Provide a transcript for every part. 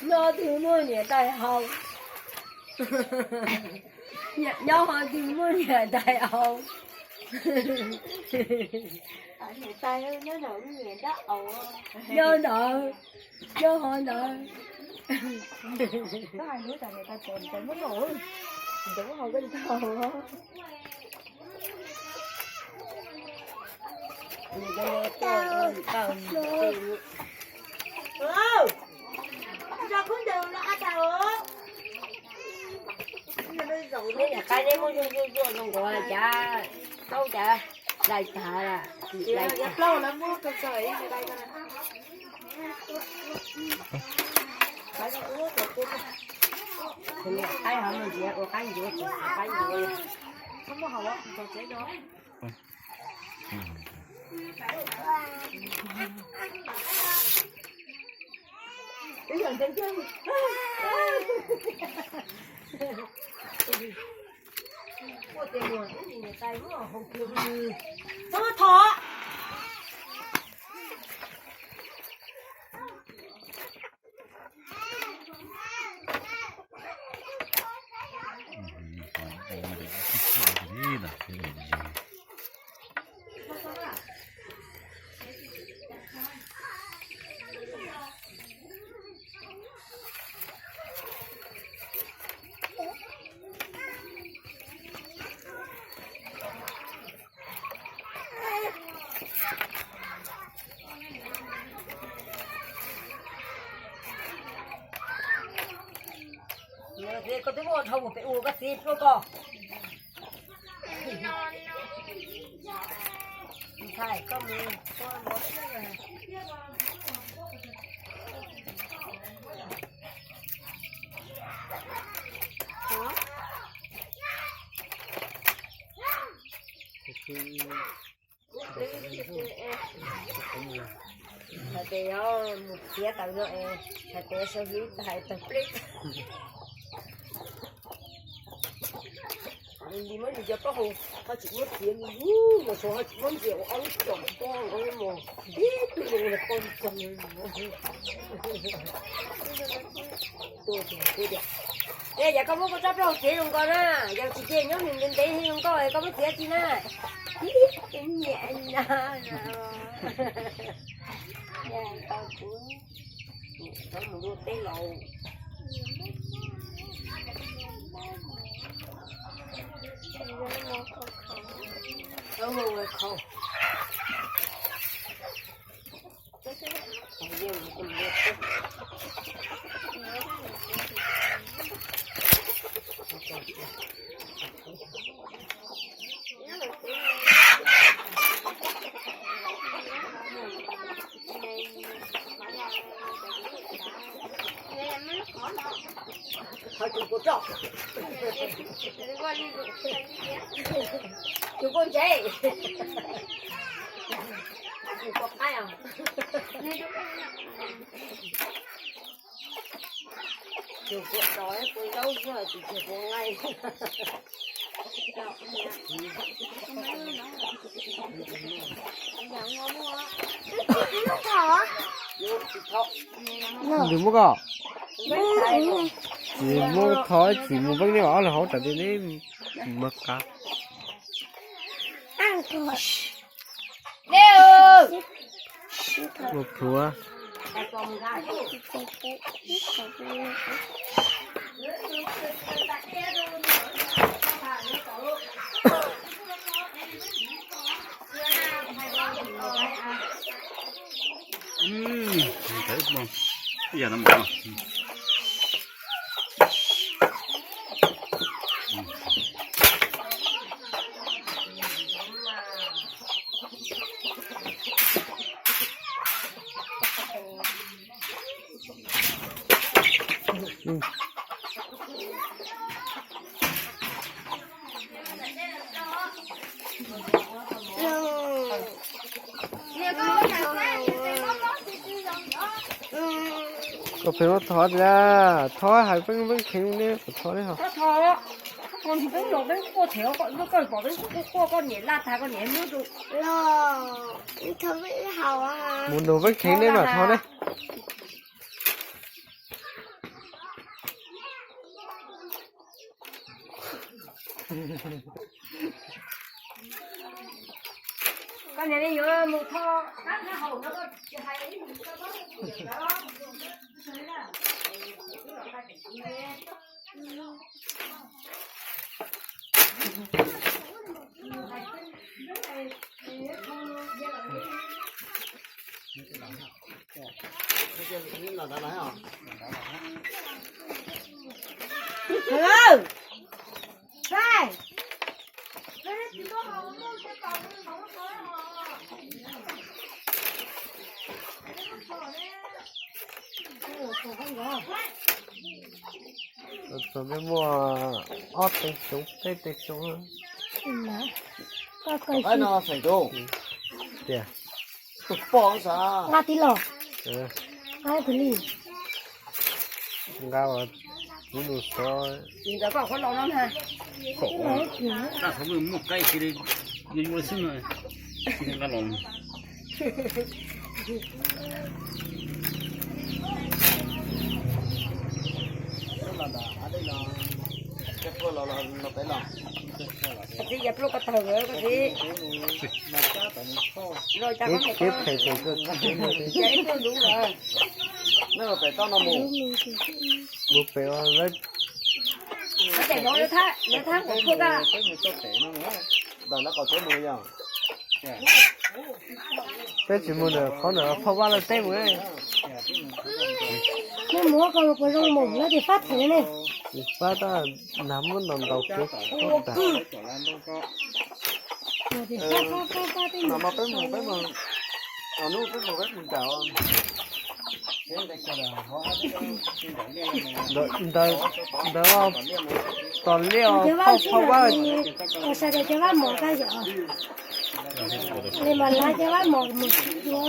Nyob twg muaj niam tais haus, nyob ho twg muaj niam tais haus. Nyob ntawd, nyob ho ntawd. Neb niam qaib neb muab zuaj zuaj zuaj zoo nkaus cas, taub cas dai tag. Tus niam qaib ho mus ntxiv ua qaib ncuav, tus qaib ncuav. Koj twb muab dhau mus pem ua koj txiv pluaj koj. Ntshai koj mus. Hais tias yog mus txiav tawv no es hais tias sau hlwb hais tawg pleb. Li muab nws cov plaub hau ho tsis muab txiav li, mas sau ho tsis muab ntxias ua ob lub tsom poj ua mos tib tug li poj txog. Ua tias, ua tias, yog koj muab koj rab plaub hau txiav zoo nkauj na, yog tsis ces nyob nws ntev ntev zoo nkauj koj muab txiav tsis na. Nyiam na. Tau mus ua teb laus. Qhov tsis puas tso. Tus koj ntse. Tus koj qaib os. Tus koj tso tus zaub xwb tus koj nqaij. Nws muab koj. Tsis muab thov tsis mus veeb nej ob leeg hauv tas tias neb mus qab. Ua plhuav. Koj pheej muab thov tiag, thov hais peeb peeb kheev ne, thov ne ho. Mus nug peeb kheev ne mam thov ne. Koj niam li yuav mus tho qab nab haus no koj tsis hais ib mus koj paub. Txog nej muaj ob teev xyoob peb teev xyoob. Tias, nqa tij laug, nqa tij laug, nqa kuv tus xov. Mus pem, peb tsis mus ntawm qhov ntawm phauj Vaj lawv teb mus. Nej muab koj los puas zoo mus, lawv tias fab thev ne. Fab tab, nag muab ntaus ntaus kev. Ntawd, ntawd tos liaj phauj Vaj. Sawv daws cov Vaj Mom koj yom. Li mas lawv cov Vaj Mom mus tsis dua.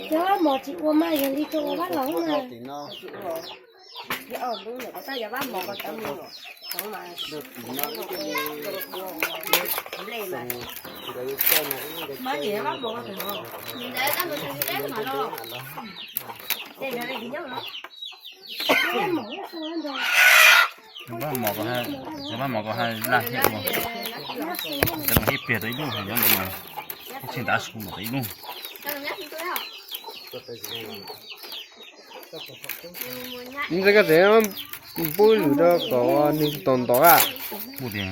Cov Vaj Mom tsis ua mas yog li rau ua Vaj Loos na. Cov Vaj Mom ko ha laj thiab ua, cov no ib pliag tau ib lub, nyob ntawd mas ib txhia ntav su los tau ib lub. Ntshe koj tseem pub lwm rau kom nws tos ntov a. Kuv tias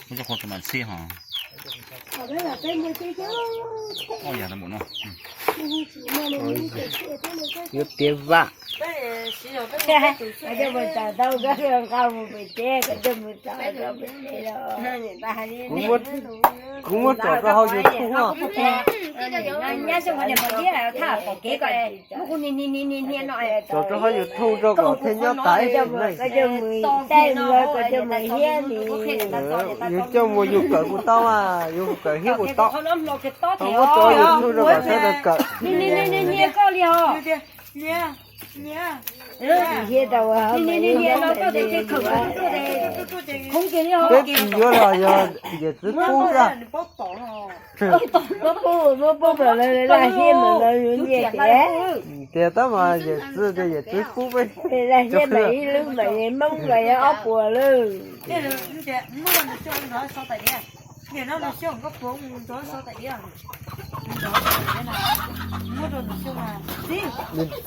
muaj cov qhua tus mas txhij ho. Ob yam tau npaum no. Yuav tiav vam. Kuv muab, kuv muab tsom rau hauv YouTube no. Tsom rau hauv YouTube rau kom thiaj nyob tas ib sim neej. Yus coj mus yus kawm kuj tau mas, yus kawm thiab kuj tau. Muab tso YouTube rau kom sawv daws kawm. Peb tsis yuav los yog yawm txiv pub xwb. Muab pub mas lawv laj hiab mas lawv yuav nyiaj tiag. Tias tab mas yawm txiv tias yawm txiv pub peb. Laj hiab mas ib lub mas yawg Hmoob mas yog ob puas lawm.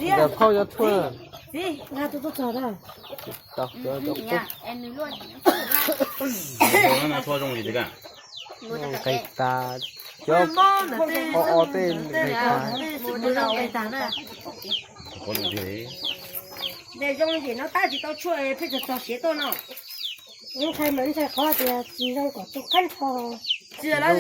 Ntawm phauj yuav thuaj. Nqis tas, cov o o tej nqis tas. Ntawm zoo ces no tab tsis tau tshuaj pheej txog txog siav tuaj no. Ntshai mas ntshai qhov tias tsis zoo kom tu qab nrho. Lawv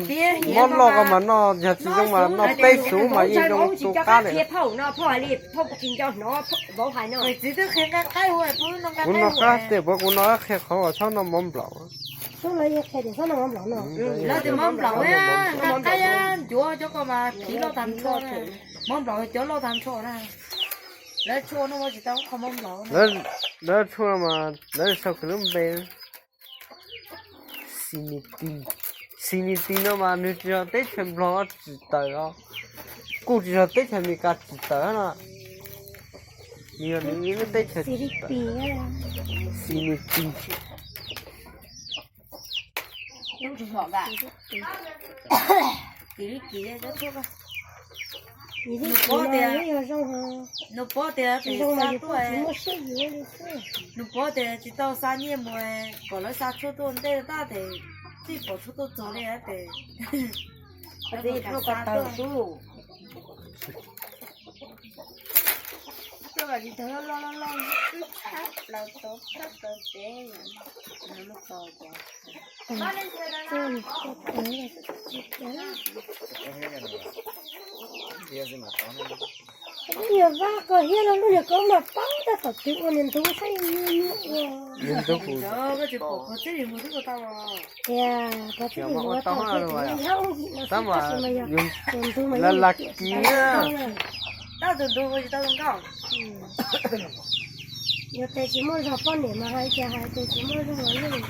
tias mob loj ko mas noj, yog tsis zoo mas noj peb xuv mas yeej zoo tu qab lawm. Kuv noj qab tias puas kuv noj qab qhia qhov uas txhob noj mov nplaum. Lawv tshuaj mas lawv sau kiag lub npe Xinitin. Xinitin no mas nws tsis yog teb chaws Nplog tsis tawm os, kuj tsis yog teb chaws Amelikas tsis tawm no. Yog nws lub teb chaws Filipis, Filipis. Nws paub tias, nws paub tias tsis tau xa nyiaj mus kom lawv xa tshuaj tuaj ntej tab tes txij pom tshuaj tuaj txog li tes. Lub niag vaj ko thiab lub niag ko mas paub tab tom twv ua niag ntub saib nyuaj nyuaj ua. Tias pov txij li mus twb tau, tab mas yog tus ntub mas yog tus ntub mas yog tus ntub. Yog tes tsis muaj zog poj niam mas hais tias hais tes tsis muaj zog los yeej.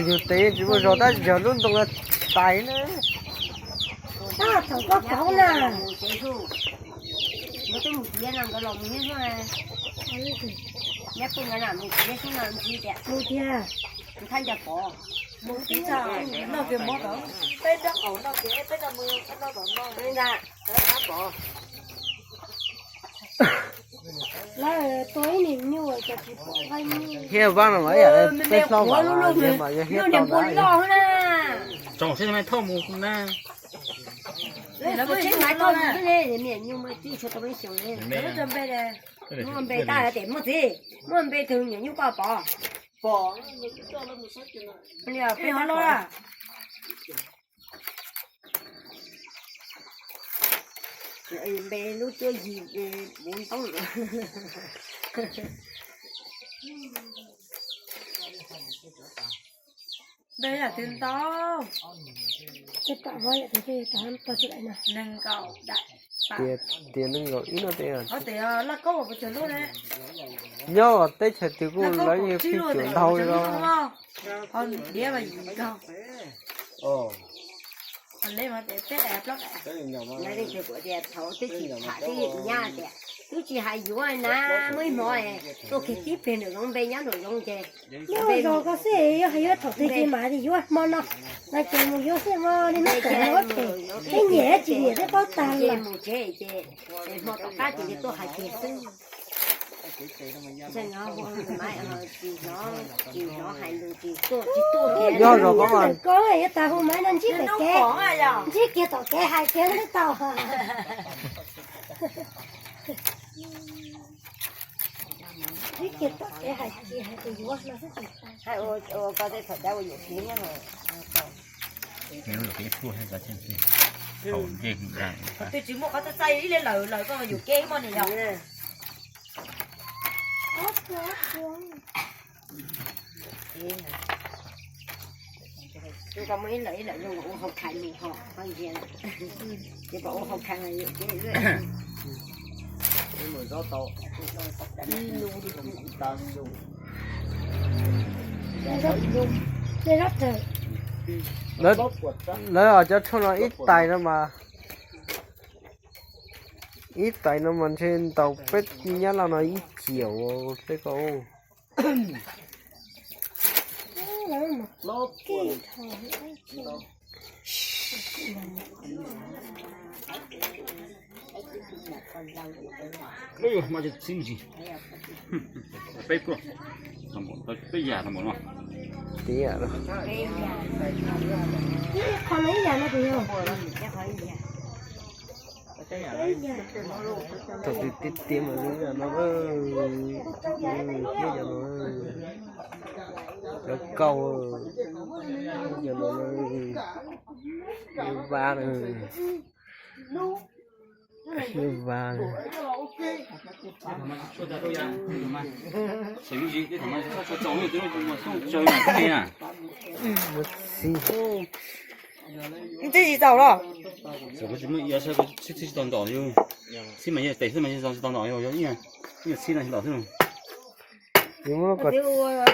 Yus tes tsis muaj zog tab yog lub ntoo tais na. Tab tom koj kauv na. Nkawd twb mus txiav no, nkawd los mus nyob xwb. Nyab pw nkawd na, mus txiav xwb no, mus txiav tias mus tiag. Mus thaij ncaws pov. Mus txiav txog noj kiag mov tod, peb rab qaum noj kiag, peb rab mus noj tom no. Pov. Lawv tua ib niag nyuj cas tsis pom nqaij nyuj. Hiab vab no mas ib yam peb hlob vam mas yog hiab tau ntawd. Tsoom seb thauj mus na. Muaj npe tag tias muaj txiv, muaj npe twg niam nyuj koj pom? Pom. Peb ho los. Npe lub cuab yig puv ntoob. Npe yam twg ntau? Nees nkaum daim. Tias nees nkaum ib no tias. Laj kaub puas cog lub ne? Nyob teb chaws twg kuj lawv yeej pib cuam ntau li no. Diav mas yim nkaug. Lawv tias thaum twb tsis tham twb nyab tias twb tsis hais yuav na, muaj ib hmo tuaj kiag tib pliag nraum zoov npe nyob nraum zoov ces. Nyob zos ko xwb yog hais yuav thaum twg ces mam li yuav hmo no. No ces mus yuav xwb mas li no ces ib nyiam tsis nyiam twb paub tag lawm. Hmo tom qab ces tuaj hais kiag xwb. Tsis hnov, tsis hnov hais lus, tsis tuaj, tsis tuaj kiag. Nyob zos ko mas ko yuav tag hu Maiv no ntsib pem kev, ntsib kiag tom kev hais kiag twb tau. Ntsib kiag tom kev hais tsis hais tus yuav no xwb. Hais ua ko tej thaum cab ua yuam kev nyob. Twb tsis muaj qhov txaij txaij ib li lawm, lawm koj yuam kev mog niam yog. Tus muaj ib lawm ib lawm zoo ua hauv khais mus ho qhov ntsia, ces kom ua hauv khais yuam kev. Lawv cov tshuaj no ib tais no mas, ib tais no mas ntshe ntaus peb nyab laj no ib ciam peb ko. Peb yam no. Qhov no ib yam no tus yog. Thaum twg tiag tiag mas zoo yam no, thiab yam no, cov kauj, yam no, vab na, vab. Ntxib tsis tau los? Txib tsis tau ntom, txib mas yog tes xwb mas yog tsis tau ntom, yog ib nyuag txhib no tsis ntom xwb.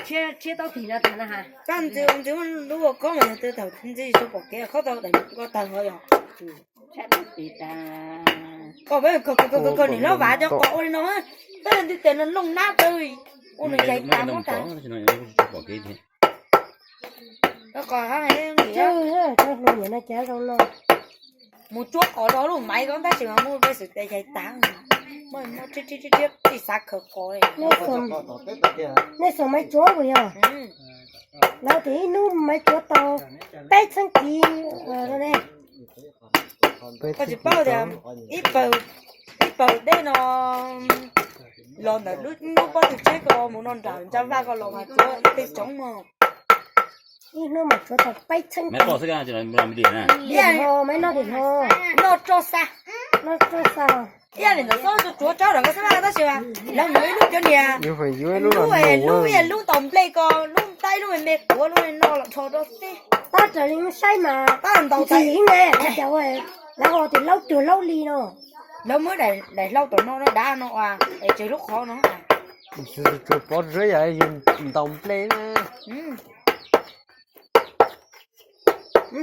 Tshiab tau tim no tas na ha. Koj ntxiv ua ntxiv lub ua koob mas yog twb thaum ntxiv tsis tau pom kev, khaub tau daim nkuaj tawg ho yog. Tshiab tau tim tas. Koj, koj niam hlob Vam cov qos ua li no, peb ntij tes no looj nab tawg, ua nws yaig tas muab tas. Mus cuab qos rau lub maiv ko tab sis mas muab peb xwm tes yaig tas. Muab, muab rhiab rhiab rhiab tsis xav khaws qos li. Nej xuas maiv cuab puas yog? Lawv tias ib hnub maiv cuab tau peb txheeb kiv ne. Koj tsis paub tias ib pawg, ib pawg dej no los ntawm lub pob tw tsheb ko mus no nram ncaj vaj ko los mas cuab ib teg tsoov no. Ib hnub mas cuab tau peb txheeb kiv. Maiv noj tim no, maiv noj tim no. Noj roj xa, noj roj xa. Ib yam li ntawd xwb, tsuav tsuav rau koj xwb tab sis mas lawv muaj ib lub cov niag lub, lub ib yam lub ntaus nplej ko, lub ntaub, lub me me quav, lub me no los rho rau xwb. Tab raws li saib mas tab ntaus ib ne, cas lawv ho tias laub cuag laub li no. Lawv muab daim hlau tom no dav no es tseg lub qhov no. Tsuas pov zeb yam yus ntaus nplej na.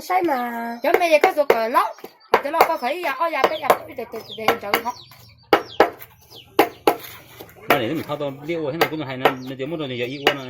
Saib mas cov me es koj xuas kom laub, cov laub koj khaws ib yam ob yam peb yam ib tes tes tes ntsaws hov. No nim wb mus thauj tau nplej ua thiab no, kuv hais no tias muab rau nws yog ib ua no.